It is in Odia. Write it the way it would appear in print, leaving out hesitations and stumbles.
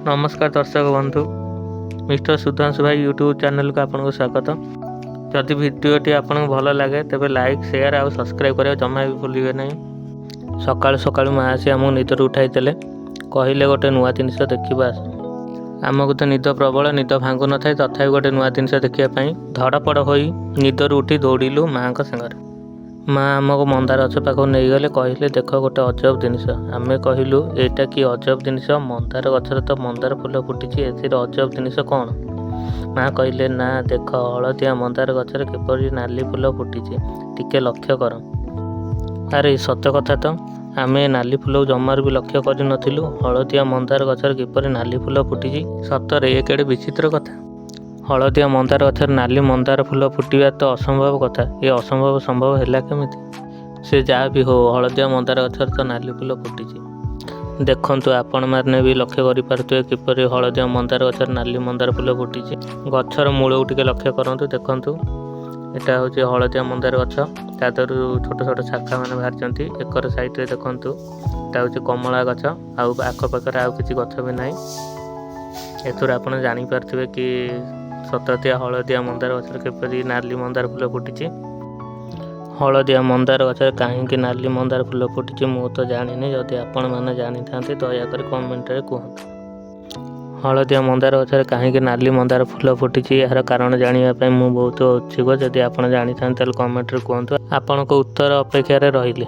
ନମସ୍କାର ଦର୍ଶକ ବନ୍ଧୁ, ମିଷ୍ଟର ସୁଧାଂଶୁ ଭାଇ ୟୁଟ୍ୟୁବ୍ ଚ୍ୟାନେଲକୁ ଆପଣଙ୍କୁ ସ୍ୱାଗତ। ଯଦି ଭିଡ଼ିଓଟି ଆପଣଙ୍କୁ ଭଲ ଲାଗେ, ତେବେ ଲାଇକ୍, ସେୟାର ଆଉ ସବସ୍କ୍ରାଇବ୍ କରିବା ଜମା ବି ଭୁଲିବେ ନାହିଁ। ସକାଳୁ ସକାଳୁ ମା ଆସି ଆମକୁ ନିଦରୁ ଉଠାଇ ଦେଲେ। କହିଲେ, ଗୋଟେ ନୂଆ ଜିନିଷ ଦେଖିବା ଆସ। ଆମକୁ ତ ନିଦ ପ୍ରବଳ, ନିଦ ଭାଙ୍ଗୁନଥାଏ। ତଥାପି ଗୋଟେ ନୂଆ ଜିନିଷ ଦେଖିବା ପାଇଁ ଧଡ଼ପଡ଼ ହୋଇ ନିଦରୁ ଉଠି ଦୌଡ଼ିଲୁ ମାଆଙ୍କ ସାଙ୍ଗରେ। ମା ଆମକୁ ମନ୍ଦାର ଗଛ ପାଖକୁ ନେଇଗଲେ। କହିଲେ, ଦେଖ, ଗୋଟେ ଅଜବ ଜିନିଷ। ଆମେ କହିଲୁ, ଏଇଟା କି ଅଜବ ଜିନିଷ? ମନ୍ଦାର ଗଛରେ ତ ମନ୍ଦାର ଫୁଲ ଫୁଟିଛି, ଏଥିରେ ଅଜବ ଜିନିଷ କ'ଣ? ମା କହିଲେ, ନା, ଦେଖ, ହଳଦିଆ ମନ୍ଦାର ଗଛରେ କିପରି ନାଲି ଫୁଲ ଫୁଟିଛି, ଟିକେ ଲକ୍ଷ୍ୟ କର। ଆରେ, ସତ କଥା ତ! ଆମେ ନାଲି ଫୁଲକୁ ଜମାରୁ ବି ଲକ୍ଷ୍ୟ କରିନଥିଲୁ। ହଳଦିଆ ମନ୍ଦାର ଗଛରେ କିପରି ନାଲି ଫୁଲ ଫୁଟିଛି? ସତରେ ଏ କେଡ଼େ ବିଚିତ୍ର କଥା! ହଳଦିଆ ମନ୍ଦାର ଗଛରେ ନାଲି ମନ୍ଦାର ଫୁଲ ଫୁଟିବା ତ ଅସମ୍ଭବ କଥା। ଏ ଅସମ୍ଭବ ସମ୍ଭବ ହେଲା କେମିତି? ସେ ଯାହା ବି ହଉ, ହଳଦିଆ ମନ୍ଦାର ଗଛରେ ତ ନାଲି ଫୁଲ ଫୁଟିଛି। ଦେଖନ୍ତୁ, ଆପଣମାନେ ବି ଲକ୍ଷ୍ୟ କରିପାରୁଥିବେ କିପରି ହଳଦିଆ ମନ୍ଦାର ଗଛରେ ନାଲି ମନ୍ଦାର ଫୁଲ ଫୁଟିଛି। ଗଛର ମୂଳକୁ ଟିକେ ଲକ୍ଷ୍ୟ କରନ୍ତୁ। ଦେଖନ୍ତୁ, ଏଟା ହେଉଛି ହଳଦିଆ ମନ୍ଦାର ଗଛ। ତା ଦେହରୁ ଛୋଟ ଛୋଟ ଶାଖା ମାନେ ବାହାରିଛନ୍ତି। ଏକର ସାଇଡ଼ରେ ଦେଖନ୍ତୁ, ଏଟା ହେଉଛି କମଳା ଗଛ। ଆଉ ଆଖପାଖରେ ଆଉ କିଛି ଗଛ ବି ନାହିଁ। ଏଥିରୁ ଆପଣ ଜାଣିପାରୁଥିବେ କି ସତତିଆ ହଳଦିଆ ମନ୍ଦାର ଗଛରେ କିପରି ନାଲି ମନ୍ଦାର ଫୁଲ ଫୁଟିଛି। ହଳଦିଆ ମନ୍ଦାର ଗଛରେ କାହିଁକି ନାଲି ମନ୍ଦାର ଫୁଲ ଫୁଟିଛି, ମୁଁ ତ ଜାଣିନି। ଯଦି ଆପଣମାନେ ଜାଣିଥାନ୍ତି, ଦୟାକରି କମେଣ୍ଟରେ କୁହନ୍ତୁ। ହଳଦିଆ ମନ୍ଦାର ଗଛରେ କାହିଁକି ନାଲି ମନ୍ଦାର ଫୁଲ ଫୁଟିଛି, ଏହାର କାରଣ ଜାଣିବା ପାଇଁ ମୁଁ ବହୁତ ଉତ୍ସୁକ। ଯଦି ଆପଣ ଜାଣିଥାନ୍ତି, ତାହେଲେ କମେଣ୍ଟରେ କୁହନ୍ତୁ। ଆପଣଙ୍କ ଉତ୍ତର ଅପେକ୍ଷାରେ ରହିଲି।